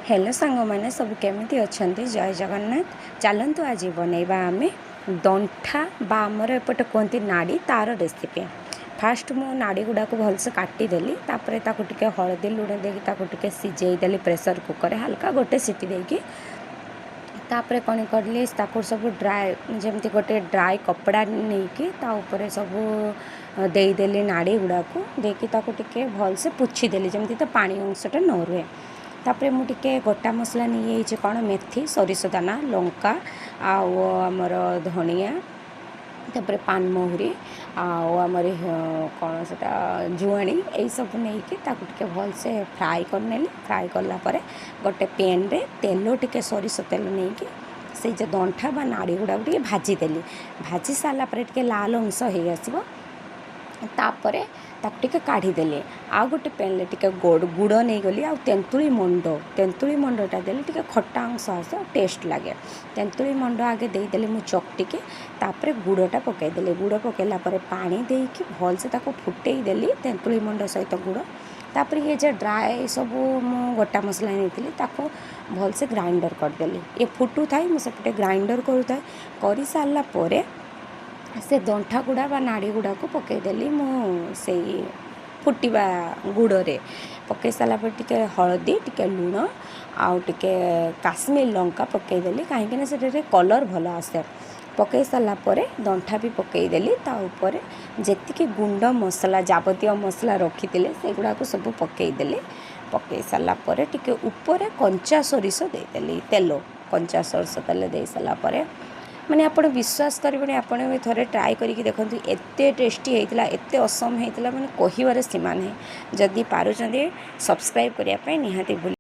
Hello ସାଙ୍ଗମାନେ, ସବୁ କେମିତି ଅଛନ୍ତି? ଜୟ ଜଗନ୍ନାଥ। ଚାଲନ୍ତୁ, ଆଜି ବନେଇବା ଆମେ ଦଣ୍ଠା ବା ଆମର ଏପଟେ କୁହନ୍ତି ନାଡ଼ି, ତାର ରେସିପି। ଫାଷ୍ଟ ମୁଁ ନାଡ଼ି ଗୁଡ଼ାକୁ ଭଲସେ କାଟିଦେଲି। ତାପରେ ତାକୁ ଟିକେ ହଳଦୀ ଲୁଣ ଦେଇକି ତାକୁ ଟିକେ ସିଝେଇ ଦେଲି ପ୍ରେସର୍ କୁକର୍ରେ ହାଲକା ଗୋଟେ ସିଟି ଦେଇକି। ତାପରେ କ'ଣ କଲି, ତାକୁ ସବୁ ଡ୍ରାଏ, ଯେମିତି ଗୋଟେ ଡ୍ରାଏ କପଡ଼ା ନେଇକି ତା ଉପରେ ସବୁ ଦେଇଦେଲି। ନାଡ଼ି ଗୁଡ଼ାକୁ ଦେଇକି ତାକୁ ଟିକେ ଭଲସେ ପୋଛିଦେଲି, ଯେମିତି ତ ପାଣି ଅଂଶଟା ନ ରୁହେ। ତାପରେ ମୁଁ ଟିକେ ଗୋଟା ମସଲା ନେଇଯାଇଛି। କ'ଣ? ମେଥି, ସୋରିଷ ଦାନା, ଲଙ୍କା ଆଉ ଆମର ଧନିଆ, ତାପରେ ପାନମହୁରି ଆଉ ଆମର କ'ଣ ସେଟା ଜୁଆଣି, ଏଇସବୁ ନେଇକି ତାକୁ ଟିକେ ଭଲସେ ଫ୍ରାଏ କରିନେଲି। ଫ୍ରାଏ କଲା ପରେ ଗୋଟେ ପ୍ୟାନ୍ରେ ତେଲ ଟିକେ, ସୋରିଷ ତେଲ ନେଇକି ସେଇ ଯେଉଁ ଦଣ୍ଠା ବା ନାଡ଼ି ଗୁଡ଼ାକୁ ଟିକେ ଭାଜିଦେଲି। ଭାଜି ସାରିଲା ପରେ ଟିକେ ଲାଲ ଅଂଶ ହେଇଆସିବ, ତାପରେ ତାକୁ ଟିକେ କାଢ଼ିଦେଲି। ଆଉ ଗୋଟେ ପ୍ୟାନ୍ରେ ଟିକେ ଗୁଡ଼ ନେଇଗଲି ଆଉ ତେନ୍ତୁଳି ମଣ୍ଡ। ତେନ୍ତୁଳି ମଣ୍ଡଟା ଦେଲେ ଟିକେ ଖଟା ଅଂଶ ଆସେ ଆଉ ଟେଷ୍ଟ ଲାଗେ। ତେନ୍ତୁଳି ମଣ୍ଡ ଆଗେ ଦେଇଦେଲି ମୁଁ ଚକଟିକି, ତାପରେ ଗୁଡ଼ଟା ପକାଇଦେଲି। ଗୁଡ଼ ପକାଇଲା ପରେ ପାଣି ଦେଇକି ଭଲସେ ତାକୁ ଫୁଟେଇ ଦେଲି, ତେନ୍ତୁଳି ମଣ୍ଡ ସହିତ ଗୁଡ଼। ତାପରେ ଇଏ ଯେ ଡ୍ରାଏ ସବୁ ମୁଁ ଗୋଟା ମସଲା ନେଇଥିଲି, ତାକୁ ଭଲସେ ଗ୍ରାଇଣ୍ଡର କରିଦେଲି। ଇଏ ଫୁଟୁଥାଏ, ମୁଁ ସେପଟେ ଗ୍ରାଇଣ୍ଡର କରୁଥାଏ। କରିସାରିଲା ପରେ ସେ ଦଣ୍ଠା ଗୁଡ଼ା ବା ନାଡ଼ି ଗୁଡ଼ାକୁ ପକାଇଦେଲି ମୁଁ ସେଇ ଫୁଟିବା ଗୁଡ଼ରେ। ପକାଇ ସାରିଲା ପରେ ଟିକେ ହଳଦୀ, ଟିକେ ଲୁଣ ଆଉ ଟିକେ କାଶ୍ମୀର ଲଙ୍କା ପକାଇଦେଲି, କାହିଁକିନା ସେଠାରେ କଲର୍ ଭଲ ଆସେ। ପକାଇ ସାରିଲା ପରେ ଦଣ୍ଠା ବି ପକାଇଦେଲି। ତା ଉପରେ ଯେତିକି ଗୁଣ୍ଡ ମସଲା, ଯାବତୀୟ ମସଲା ରଖିଥିଲେ, ସେଗୁଡ଼ାକୁ ସବୁ ପକାଇଦେଲି। ପକାଇ ସାରିଲା ପରେ ଟିକେ ଉପରେ କଞ୍ଚା ସୋରିଷ ଦେଇଦେଲି ତେଲ। କଞ୍ଚା ସୋରିଷ ତେଲ ଦେଇ ସାରିଲା ପରେ, ମାନେ ଆପଣ ବିଶ୍ୱାସ କରିବେନି, ଆପଣ ବି ଥରେ ଟ୍ରାଏ କରିକି ଦେଖନ୍ତୁ। ଏତେ ଟେଷ୍ଟି ହେଇଥିଲା, ଏତେ ଅସମ୍ ହେଇଥିଲା, ମାନେ କହିବାର ସୀମା ନାହିଁ। ଯଦି ପାରୁଛନ୍ତି, ସବସ୍କ୍ରାଇବ୍ କରିବା ପାଇଁ ନିହାତି ଭୁଲ